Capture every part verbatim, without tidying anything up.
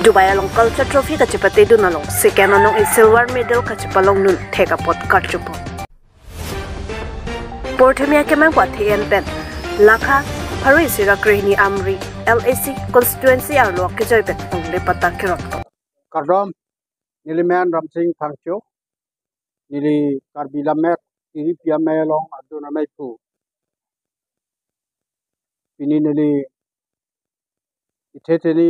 Dubai along Culture Trophy kachepatedun along second anong-e silver medal kachepalongdun thek apot karjupo. Porthemi akemang pu athe-en pen lakha pharo isi ra krehini Amri L A C constituency arlo kejoi pen longle patta kerot. Kardom, neli men Ramsing Phangcho, neli Karbi Lammet Tiripi Amei along adun amei pu. Pini neli ithe teni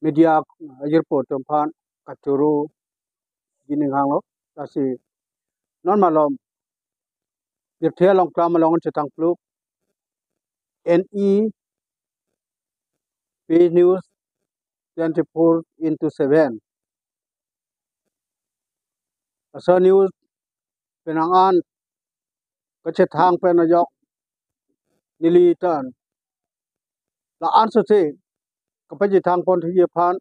media ajirpo atum aphan kachoro jining hanglo, lasi non malom pirthe along klam along chetang pluk N E P News twenty-four into seven. Laso news penang an kachethang pen ajok neli tan la-an sose kapachethang pon thekji aphan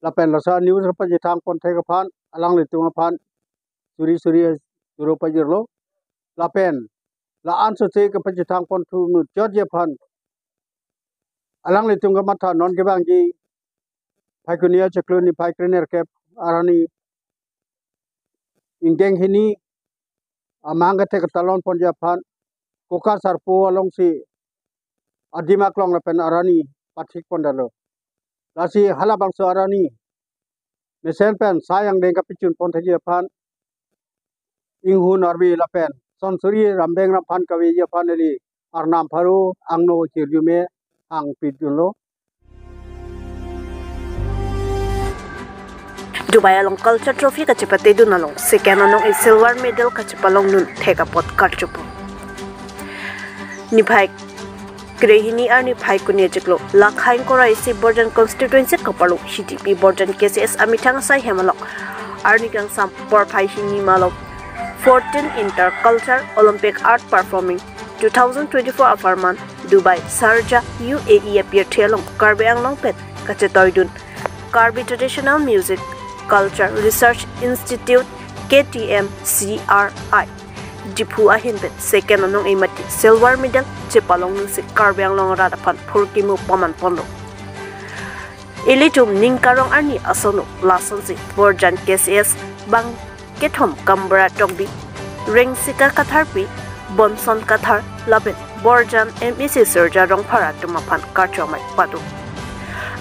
lapen laso news kapachethang pon thek aphan alanglitum aphan suri suri choro pajirlo, lapen la-an sose kapachethang pon thu nu chotji aphan alanglitum kamatha non kevangji Phaikuni achiklo niphai krenerkep arni ingdeng hini amang kethek talon ponji aphan Kokasarpo alongsi adim aklong lapen arni pathik pondalo. Lasi halabangso arni mesen pen sai angdeng kapachun pon thekji aphan inghun arve lapen sonsuri rambeng ramphan kaveji aphan neli arnam pharo angno hirjume hangpidunlo. Dubai along Culture Trophy kachepatedun along second anong-e silver medal kachepalongdun thek apot karjupo. Niphai krehini arni Phaikuni achiklo lakha ingkoi ra isi Borjan constituency kaparlo H D P Borjan K C S amethang asai hem along arni kangsam porphai hini malom fourteen Interculture Olympic Art Performing two thousand twenty-four apharman Dubai, Sharjah, U A E apirthe along Karbi Anglong pen kachetoidun Karbi Traditional Music Culture Research Institute, K T M C R I, Diphu ahin pen second anong-e mate silver medal chepalongdunsi Karbi Anglong arat aphan phurkimu paman ponlo. Ilitum ning karong arni ason-o lasonsi Borjan K C S bang kethom Kambra Tokbi, Rengsika Katharpi, Bonson Kathar lapen Borjan M A C Surja Rongphar atum aphan karcho amei pado.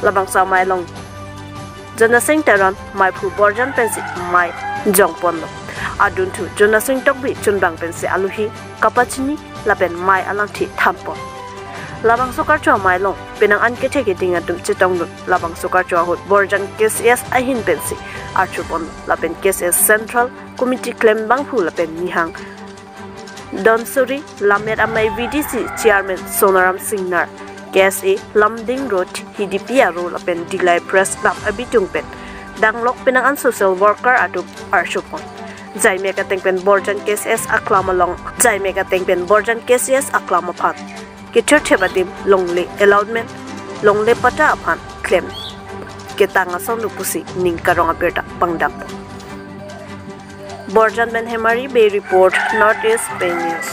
Labangso amei along Jonasing Teron meiphu Borjan pensi mei jongponlo. Adunthu Jonasing Tokbi chunbang pensi alohi kapachini lapen mei alangthi thanpon. Labangso karcho amei along penang an kethe keding atum chetongdun. Labangso karcho ahut Borjan K C S ahin pensi archupon lapen K C S Central Committee klembangphu lapen nihang Donsuri, Lammet Amei V D C Chairman Sonaram Singnar, K S A Lumding Road, H D P aro lapen Dillai Press Club abitung pen danglok penang an social worker atum archupon. Jaimek ateng pen Borjan K C S aklam along, jaimek ateng pen Borjan K C S aklam aphan kethirthep adim longle allotment, longle patta aphan klem ketang ason-o pusi ning karong abirta pangdam. Borjan pen Hemari Bey report, North East Pei News.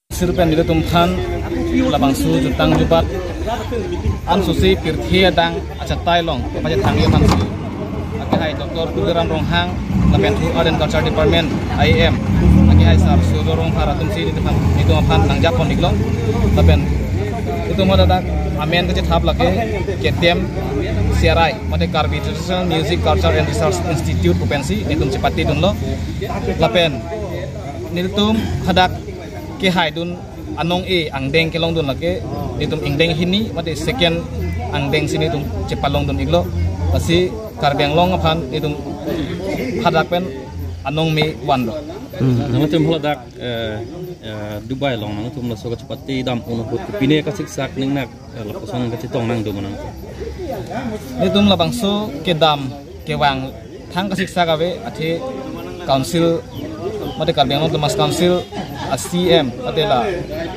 Sir pen nelitum aphan labangso jutang jubat an sose pirthe adang achatai along pachethangji aphansi akehai Doctor Tuliram Ronghang lapen thu Art and Culture Department I A M akehai Sir Surjo Rongphar atumsi nelitum aphan, nelitum aphan nangjapon-iklo. Lapen nelitum hadak amen kachethap lake K T M C R I mate Karbi Traditional Music Culture and Research Institute pu pensi nelitum chepatedunlo. Lapen nelitum hadak kehaidun anong-e angdeng kelongdun lake nelitum ingdeng hini mate second angdengsi nelitum chepalongdun-iklo. Lasi Karbi Anglong aphan nelitum hadak pen anong me vanlo. Hmm. Nangtum hadak, eh, eh, Dubai along nangtum laso kachepate dam un ahut pine kasiksak ningnak, eh, lapuson kachetong nangdun ma nangtum? Nelitum labangso kedam kevang thang kasiksak ave, athe council mate Karbi Anglong Autonomous Council a C M mate la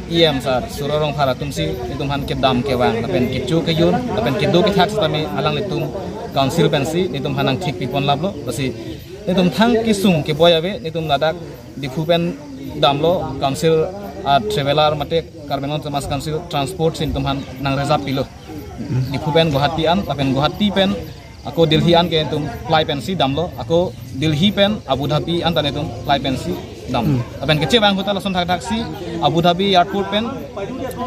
E M Sir Surjo Rongphar atumsi nelitum aphan kedam kevang lapen kecho kejun lapen kedo kethak sitame alanglitum council pensi nelitum aphan nangthik pipon laplo. Lasi nelitum thang kesung keboi ave, nelitum ladak Diphu pen damlo, council Ah, traveler mate Karbi Anglong Autonomous Council transport si netum aphan nang reserve pilo. Diphu pen Guwahati an, lapen Guwahati pen ako Delhi an ke netum flight pensi damlo, ako Delhi pen Abu Dhabi an ta netum flight pensi dam. Lapen kechevang ahut ta lason thakthaksi Abu Dhabi airport pen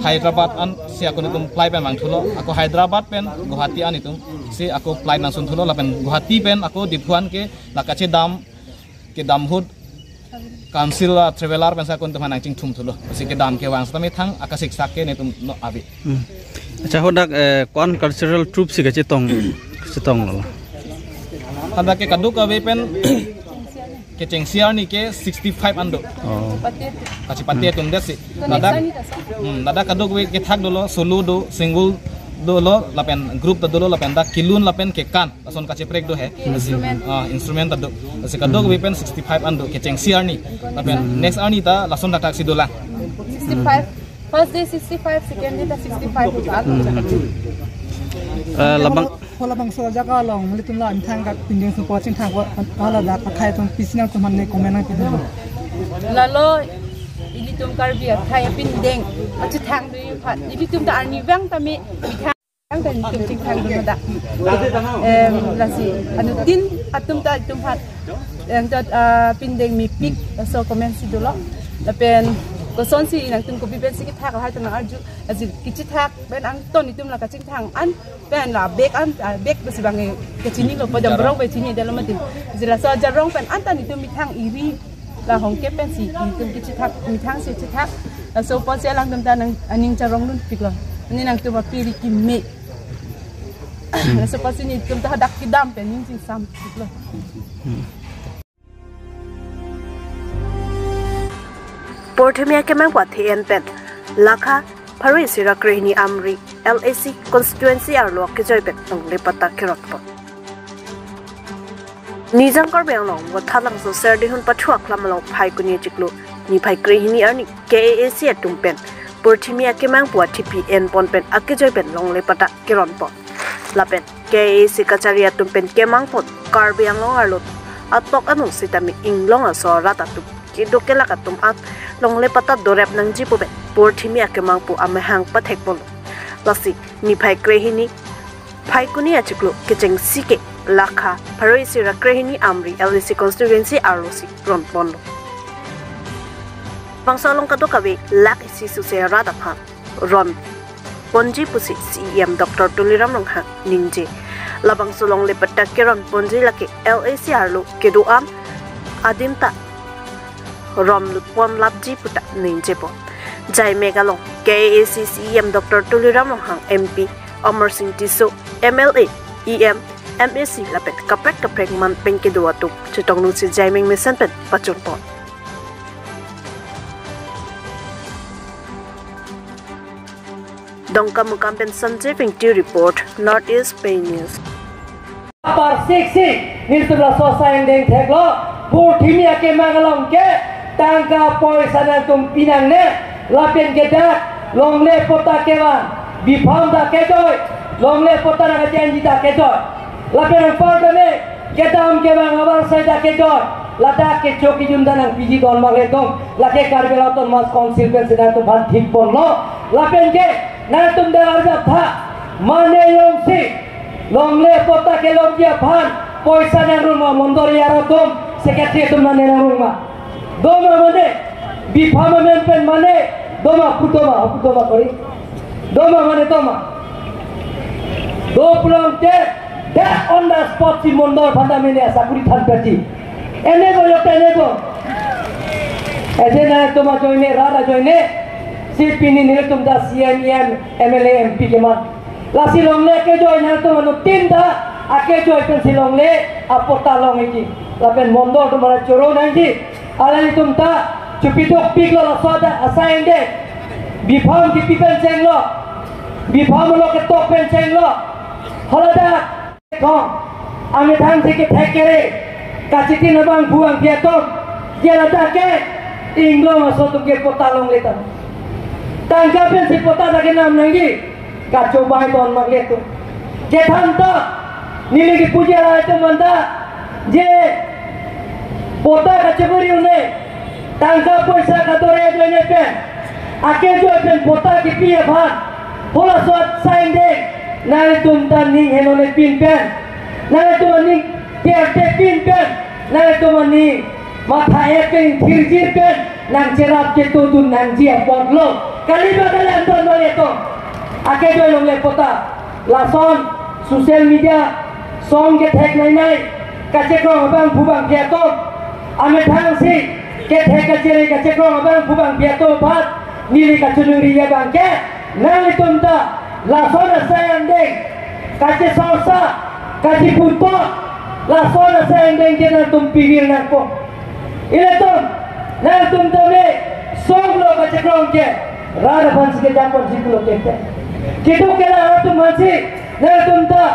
Hyderabad ansi ako netum flight pen vangthulo, ako Hyderabad pen Guwahati an netum si ako flight nangsunthulo, lapen Guwahati pen ako Diphu an ke la kachedam kedam ahut council, ah, traveler pensi ako netum aphan nangchingthumthulo. Si kedam kevang setame thang akasiksak ke netum non ave. Hmm. Acha, hadak, eh, ko-an cultural troupe si kachetong, chetonglo? Hadak ke kadokave pen kechengsi arni ke sixty-five an do. Oh. Kachepate atum det si. Ladak, hmm, ladak kadokave kethak dolo, solo do, single dolo, lapen group ta dolo, lapen dak kelun lapen kekan. Lason kacheprek do he. Instrument. Ah, instrument ta do. Lasi kadokave pen sixty-five an do, kechengsi arni. Lapen next arni ta lason thakthaksi dolang. Sixty-five. First day sixty-five, second day ta sixty-five. Eh, labang. Ko labangso ajak along, nelitum la imethang kak pindeng supo chingthang ko, ala dak akhai atum pisi nangtum aphan ne comment nangpidun? Lalo, ilitum Karbi akhai apindeng, achethang do aphan. Ilitum ta arnivang tame, imethang Ang kan itum chingthang dun dak. Em, lasi, anuttin atum ta itum aphan, em, ta, ah, pindeng mepik, so comment si dolo. Lapen kosonsi nangtum kopi pensi kethak lahai ta nang-arju. Lasi kachethak pen angton itum la kachingthang an pen la bag an, ah, bag besi bang, eh, kachinilo, pajam borong pen chinidetlo mati. Lasi laso jarong pen anta netum methang iri, la hongke pensi netum kachethak, methang si chethak. Laso apotsi alangtum ta nang aning charong dunpiklo. Ani nangtum apiri keme. Laso apotsi netum ta hadak kedam pen ning chingsampiklo. Porthimi akemang pu athe-en pen lakha pharo isi ra krehini Amri L A C constituency arlo kejoi pen longle patta keronpon. Nijang Karbi Anglong Vothatlangso Serdihun pathu aklam along Phaikuni achiklo niphai krehini arni K A A C atum pen porthimi akemang pu athepi enpon pen akejoi pen longle patta keronpon. Lapen K A A C kachari atum pen kemangpon Karbi Anglong arlo atok anong sitame inglong aso arat atum kedo kelak atum an longle patta dorep nangji pu pen porthimi akemang pu amahang pathekponlo. Lasi niphai krehini Phaikuni achiklo kechengsi ke lakha pharo isi ra krehini Amri L A C constituency arlo si ronponlo. Bangso along kadokave lakh isi suse rat aphan ronponji pusi C E M Doctor Tuliram Ronghang ningje. Labangso longle patta keronponji lake L A C arlo kedo-an adim ta ronpon lapji puta ningjepon. Jaimek along K A A C C E M Doctor Tuliram Ronghang, M P Amarsing Tisso, M L A, E M, M A C lapen kaprek kaprek man pen kedo atum chetongdunsi Jaimek mesen pen pachunpon. Dongkamukam pen Sanjay Vingti report, North East Pei News. Apar sik sik, nelitum laso asai angdeng theklo, porthimi akemang along ke, tangka poisa nangtum pinangne, lapen ke dak, longle patta kevang, bipham ta kejoi, longle patta nangkachenji ta kejoi. Lapen anpar tame, kedam kevang avarsai ta kejoi, ladak kecho kejun ta nangpiji don bang letum, lake Karbi Anglong Autonomous Council pensi nangtum aphan thikponlo, lapen ke, nangtum dak arjap tha, mane jongsi, longle patta kelongji aphan, poisa nangrung ma, mondol area atum, secretary atum mane nangrung ma. Doma mane, bipham amen pen mane, doma pu doma, pu doma kori. Doma mane doma. Do pulote, that on the spot si mondol aphan ta mane asakuri than pati. Enebo yo enebo. Ese nangtum ajoine, rat ajoine, si pini nelitum ta C E M, E M, M L A, M P keman. Lasi longle akejoi nangtum anuttin ta akejoi pensi longle apatta longji. Lapen mondol atum aphan choro nangji. Alanglitum ta chepidokpiklo laso adak asai angdeng. Bipham kipi pen chenglo. Bipham lo ketok pen chenglo. Haladak. Kong, amethang si kethek kere, kachitin abang buang piaton, jela ta ke, inglong aso atum ke patta longle ta. Tangka pensi patta ta kenam nangji, kachobai don mak letum. Kethan ta, neli kipu jela atum anta, je, patta kachoburi un-e, tangka poisa kadore ajoine pen, Akejoi pen patta kipi aphan, halaso asai angdeng, nanglitum ta ning henone pin pen, nanglitum aning tiar te pin pen, nanglitum aning matha epeng thirjir pen, nangcherap chetodun nangji apotlo. Kali ba kali anton bali atum. Akejoi longle patta. Lason social media song kethek nainai, kachekrong abangphu bangphi atum, amethang si kethek kachere kachekrong abangphu bangphi atum aphan neli kachiningri abang ke, nanglitum ta lason asai angdeng kachesorsa, kacheputhot, lason asai angdeng ke nangtum pivir nangpo. Ilitum, nangtum tame songlo kachekrong ke, rat aphan si kejapon si pulo kente. Keduk kelang atum aphan si, nangtum ta,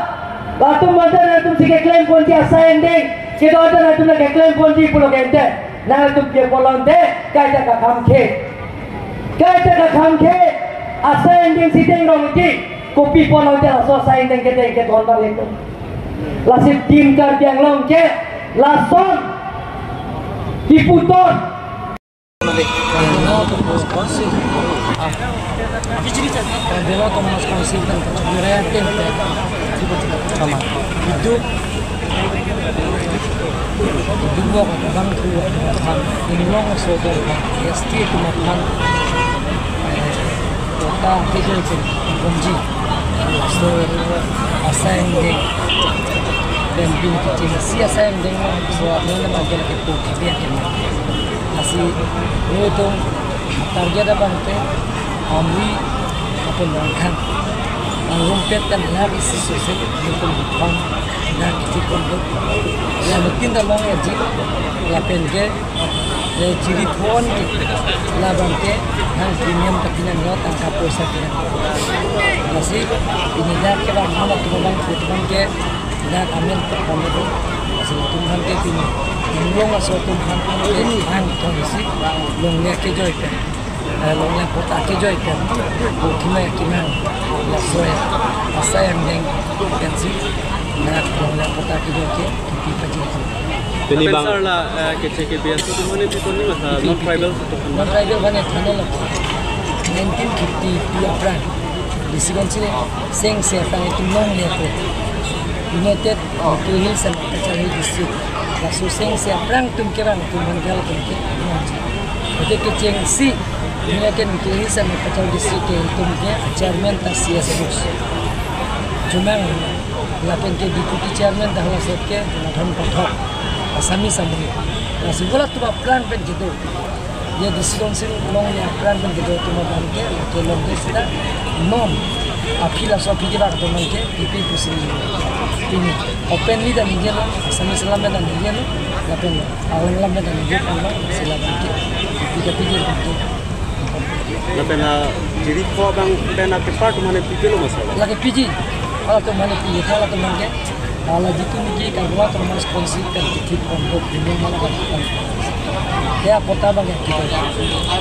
latum aphan ta nangtum si keklemponji asai angdeng, keduk ta nangtum ta keklemponji pulo kente. Nangtum ke pulote, kaita kakham ke. Kaita kakham ke, asai angdeng si deng rong ti, kopi pulote laso asai angdeng ke deng ke don balik. Lasi Team Karbi Anglong ke lason kiputhot. Karbi Anglong Autonomous Council pen kachongre atin pen kama. Itu itu bok abangphu atum aphan, inglong aso atum aphan, S T atum aphan, eh, patta kejoi pen bomji. Laso asai angdeng, pen pin kechengsi asai angdeng, laso angdeng abang ke lake po kibi akim. Lasi nelitum target abang ke Amri lapen Rongkhang, angrumpet pen lakh isi sose nelitum bang dak kiti kondo. Ya, mungkin dah long ya ji, lapen ke le chiri phone ke, labang ke hang premium ta pinon lo, tangka poisa pinon. Lasi pini dak ke bang, halatum abangphu atum ke dak amen perform itu. Lasi latum aphan ke pini inglong aso atum aphan ke hang thong isi longle kejoi pen, eh, longle patta kejoi pen, bo kimai kimang, laso asai angdeng pensi dak longle patta kejoi ke kipi paji. Pini bang. Sir la, eh, keche ke bias tu mana pi koni masa non tribal tu kan. Non tribal aphan thane lo. Nineteen fifty-two aphrang, D C Council sengse aphrang itum longle ko United Ningke Hills and Cachar Hills District, laso sengse aphrang atum ke bang atum bang gal atum ke. Ate kechengsi United Ningke Hills and Cachar District ke itum ke chairman ta C S Bose Jumang, lapen ke deputy chairman ta halaso ke Jonathan Pathak, Assamese amonit. Lasi halatum aphrang pen kedo, ye D C Council longle aphrang pen kedo atum abang ke, ke longle seta non aphi laso aphi kevang atum abang ke kipi pusi pini openly ta ningjelo, Assamese alam ta ningjelo, lapen Arleng alam ta ningje pon lo, si labang ke kipi kapi ke abang ke. Lapen, ah, chiri pho abang pen a kepar atum aphan pipilo masa? Lake piji, halatum aphan pi, halatum abang ke, ah, la jitu niki Karbi Anglong Autonomous Council pen kithik pon ko premium mala abang ke. Ya, patta abang ke kita.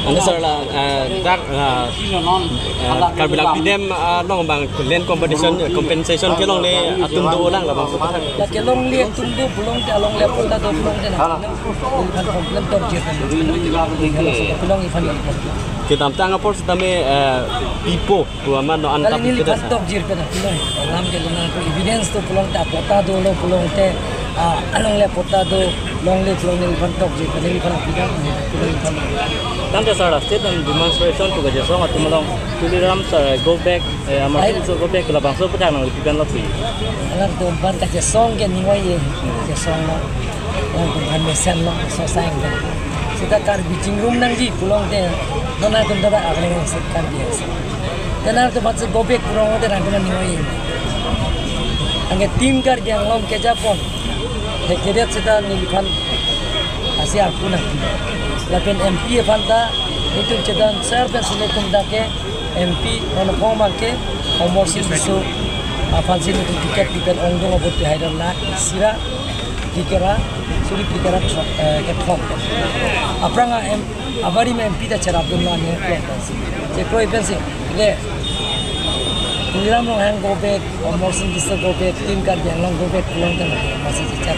Ante sir la, eh, dak, eh, eh, Karbi Langpidem, eh, along abang land compensation, compensation kelongle atum dolang labangso. La kelongle atum do pulote alongle patta do pulote na. Nephan complain tok jir kan. Pulo nephan. Kedamtang apor setame, eh, pipo pu amat non anta. Kali neliphan tok jir kan, pulo. Lam ke luna ko evidence do pulote patta dolo pulote, ah, alongle patta do, longle pulo nephan tok jir kan, nephan pidam, pulo nephan. Tangte sir, state and demonstration tu kejasong atum along Tuliram sir go back, eh, Amarsing Tisso go back labangso pu thang nang pipen lo pi. Alangtum aphan kachesong ke ning oi-e, kachesong lo. Alangtum aphan mesen lo, so sang ke. Seta Karbi chingrum nangji pulote, non atum ta ba Arleng si Karbi si. Te nangtum aphan si go back pulote nangtum ning oi-e. Anke Team Karbi Anglong kejapon, he kedet seta neliphan asi arpu nang. Lapen M P aphan ta, itum chedan sir pen si netum dak ke, M P non phong abang ke, Amarsing Tisso aphan si netum ticket pipen ongdung abot ke haidam lakh isi ra phlikep ra, suri phlikep ra throk, eh, kethom. Aphrang a M, abarim M P ta cherapdun lo ne, chekroi pensi, le, Tuliram Ronghang go back, Amarsing Tisso go back, Team Karbi Anglong go back pulote na, masi chechak.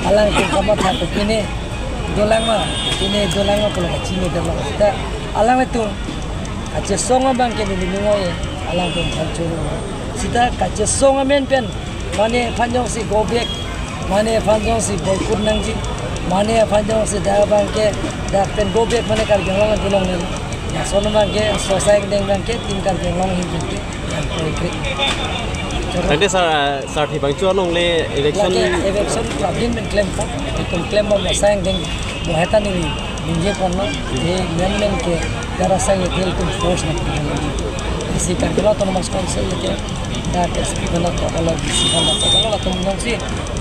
Alangtum kamatha ko pine dolang ma, pine dolang ma pulo kachini dolang. Ta, alanglitum Kachesong abang ke neli ningoi alangtum aphan choro. Sita kachesong amen pen mane aphan jongsi go back, mane aphan jongsi boycott nangji, mane aphan jongsi dak abang ke dak pen go back mane Karbi Anglong anti longle. Lason abang ke sosai deng abang ke Team Karbi Anglong ahin pen ke. Tangte sir, ah, sir thibang chu alongle election. Lake election problem pen klempo, itum klem bom asai deng, mo heta neli ningje ponlo, e men men ke darasai ethel tum force nangpi. Isi Karbi Anglong Autonomous Council ke, dak S P aphan ta toklo, D C aphan ta toklo, latum jongsi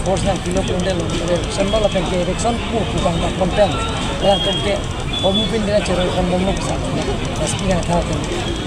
force nangpilo pun delo, election lo lapen ke election pu pu bang dak pon pen, latum ke homu pin dena chero kon bomlo sa, S P nangtha pen.